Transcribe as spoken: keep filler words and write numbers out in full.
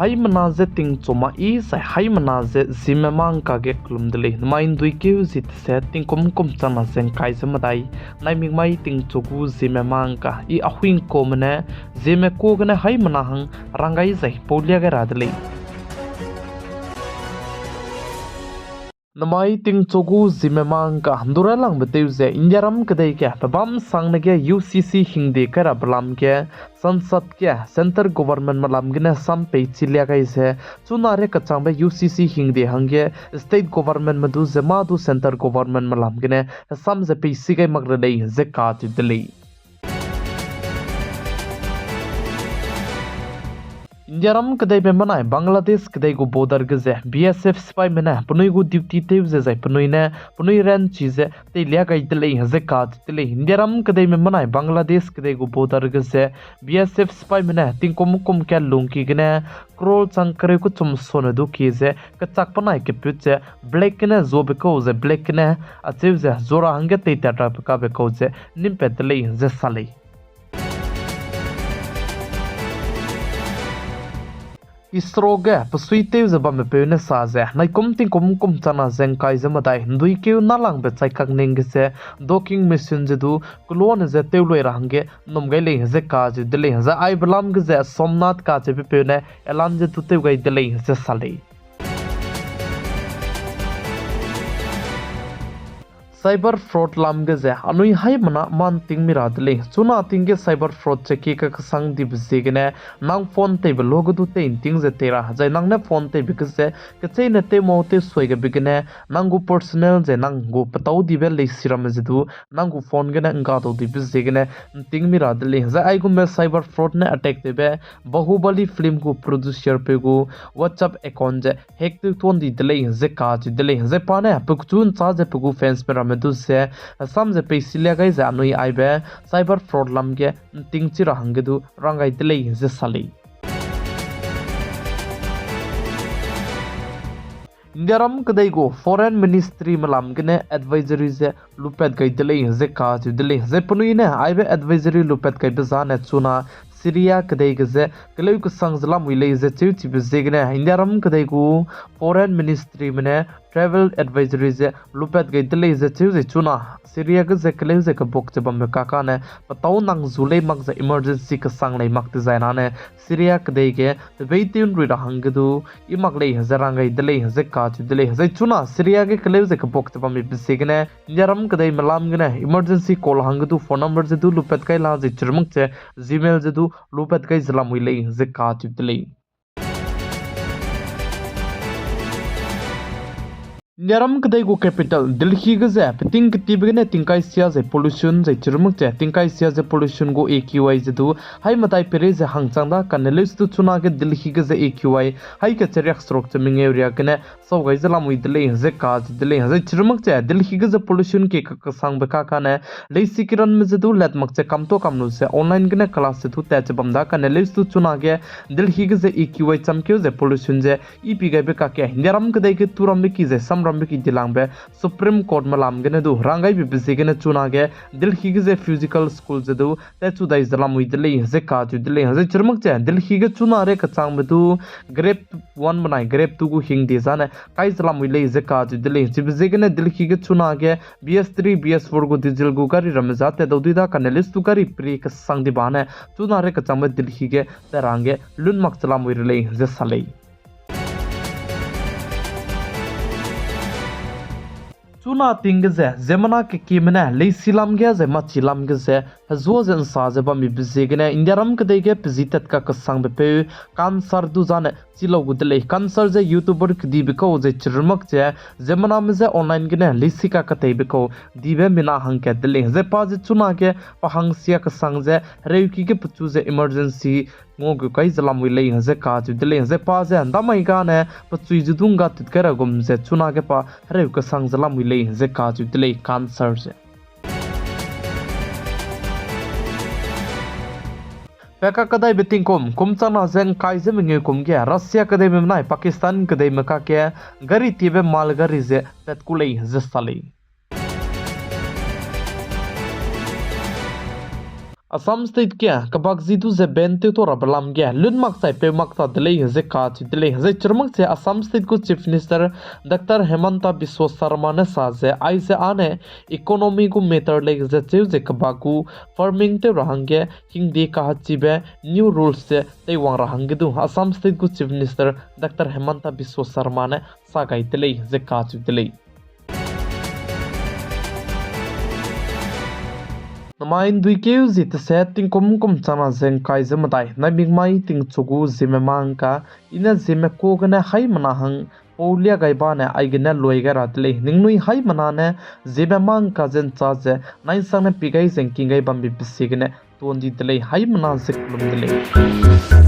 Haimena ze tingchu ma i zai haimena ze Zeme mangka ge kelum de lei. Namai nduikeu zi tese tingkum kum changna ze ngkai ze medai, naimik mai tingchu gu Zeme mangka i ahuingkume ne Zeme ku gene haimena hang ranggai zai paulia gai ra de lei. Namai tingchu gu Zeme mangka nduralangbe tew ze Indiaram kedei ge pebâm sangne ge U C C hingde kai rabe lam ge Sansad ge Centre Governmentme lam gene sam peichi lia gai ze, chuna re kechangbe U C C hingde hangge State Governmentme du ze mâ du Centre Governmentme lam gene sam ze peisi gai mak re lei ze kacheu de lei. Indiaram kedeibe menai Bangladesh kedei gu border ge ze B S F sipaime ne penui gu duty tew ze zai penui ne penui ranchi ze teilia gai de lei ze kacheu de lei. Indiaram kedeime menai Bangladesh kedei gu border ge ze B S F sipaime ne tingkum kum kat lungki gene crore chang kereu kechum sone du kie ze kechak penai keput ze black gene zuabe kau ze black gene acheu ze zua ra hangge teitat rabe kabe kau ze nimpat de lei ze sa lei. ISRO ge pesuitew ze bambepeu ne sa ze, naikum tingkum kum changna ze ngkai ze medai, nduikeu nalangbe chaikak ning ge ze docking mission ze du keluane ze tewlui ra hangge nnum gai lei ze kacheu de lei. Zai aibe lam ge ze Somnath kacheubepeu ne elan ze du tew gai de lei ze sa lei. Cyber fraud lam ge ze anui haimena mâ nting mi ra de lei. Chuna ting ge cyber fraud ze ki kakesang dibe ziegene, nang phone teibe luage du tei nting ze tei ra, zai nang ne phone teibe ge ze kecheîne tew mau tew suai gabe gene, nang gu personal zai nang gu petâu dibe leisi ramme ze du, nang gu phone gene ngga dau dibe ziegene nting mi ra de lei. Zai aigumbe cyber fraud ne attack tewbe Bahubali film gu producerpeu gu WhatsApp account ze hack tew tuan di de lei ze kacheu de lei. Zai pa ne pe kechu nchâ ze pe gu fansme ramme du ze sam ze peisilia gai ze anui aibe cyber fraud lam ge ntingchi ra hangge du rang gai de lei ze sa lei. Indiaram kedei gu foreign ministryme lam gene advisory ze lupat gai de lei ze kacheu de lei. Zai penui ne aibe advisory lupat gaibe zane chuna Syria kedei ge ze keleu kesang ze lamui lei ze cheu chibe ziegene Indiaram kedei gu foreign ministryme ne travel advisory ze lupat gai de lei ze cheu ze chuna Syria ge ze keleu ze kebuak ze bambe kakane petâu nang zu lei mak ze emergency kesang lei mak dezai nane Syria kedei ge pebeitew nrui ra hangge du i mak lei ze rang gai de lei ze kacheu de lei. Zai chuna Syria ge keleu ze kebuak ze bambe ziegene Indiaram kedeime lam gene emergency call hangge du phone number ze du lupat gai la zai chirmak ze Gmail ze du lupat gai ze lamui lei ze kacheu de lei. Indiaram kedei gu capital Delhi ge ze peting ketibe gene tingkai sia zai pollution zai chirmak ze tingkai sia ze pollution gu A Q I ze du hai medai peirei ze hangchang da kane leuse du chunage Delhi ge ze A Q I hai kecheriak seruk ze mengeu riak gene sau gai ze lamui de lei ze kacheu de lei. Zai chirmak ze Delhi ge ze pollution ki kakesangbe kakane leisi kiranme ze du lat mak ze kamtuâ kam lu ze online gene class ze du tat ze bam da kane leuse du chunage Delhi ge ze A Q I chamkeu ze pollution ze i pi gaibe kakge Indiaram kedei ge turambe ki zai samrambe ki dilangbe Supreme Courtme lam gene du rang gaibe ziegene chunage Delhi ge ze physical school ze du tatchu dai ze lamui de lei ze kacheu de lei. Zai chirmak ze Delhi ge chuna re kechangbe du grade one benai grade two gu hingde zane kai ze lamui lei ze kacheu de lei. Chibe ziegene Delhi ge chunage B S three, B S four gu diesel gu gari ramme za tat dau dui da kane leuse du gari peirei kesang di bane chuna re kechangbe Delhi ge tat ra hangge lun mak ze lamui re lei ze sa lei. Chuna ting ge ze ziemmena kekieme ne leisi lam ge zai machi lam ge ze hezua ze nsa ze bammibe ziegene Indiaram kedei ge pezi tat kakesangbe peu cancer du zane chilau gu de lei. Cancer ze YouTuber kedibe kau zai chirmak ze ziemmename je online gene leisi kaketeibe kau dibe mina hangkat de lei. Zai pa ze chunage pa hangsia kesang ze hereuki ge pechu ze emergency ngau gu kai ze lamui lei ze kacheu de lei. Zai pa ze ndamai gane pechui ze du ngga tut kai ra gum ze chunage pa hereu kesang ze lamui lei ze kacheu de lei, cancer ze. Pe kakedaibe tingkum kum changna ze ngkai ze mengeu kum ge Russia kedeime benai Pakistan kedeime kakge gari tiebe malgari ze tat ku lei ze sa lei. Assam State ge kebak zi du ze ban tew tau rabe lam ge lun makchai peu mak ta de lei ze kacheu de lei. Zai chirmak ze Assam State gu Chief Minister Doctor Himanta Biswa Sarma ne sa ze aize âne economy gu matter lei ze cheu ze kebak gu farming tew ra hangge hingde kahachibe new rules ze teiwang ra hangge du Assam State gu Chief Minister Doctor Himanta Biswa Sarma ne sa gai de lei ze kacheu de lei. Namai ’nduikeu zi teset tingkum kum changna ze ’ngkai ze medai, naimik mai tingchu gu Zeme mangka, I ne Zeme ka gene haimena hang pau lia gai ba ne aigene lui gai ra de lei. Ningnui haimena ne Zeme mangka ze ’nchâ ze nai'nsangne pie gai ze ’ngking gai bambe pe ziegene tuan di de lei, haimena ze kelum de lei.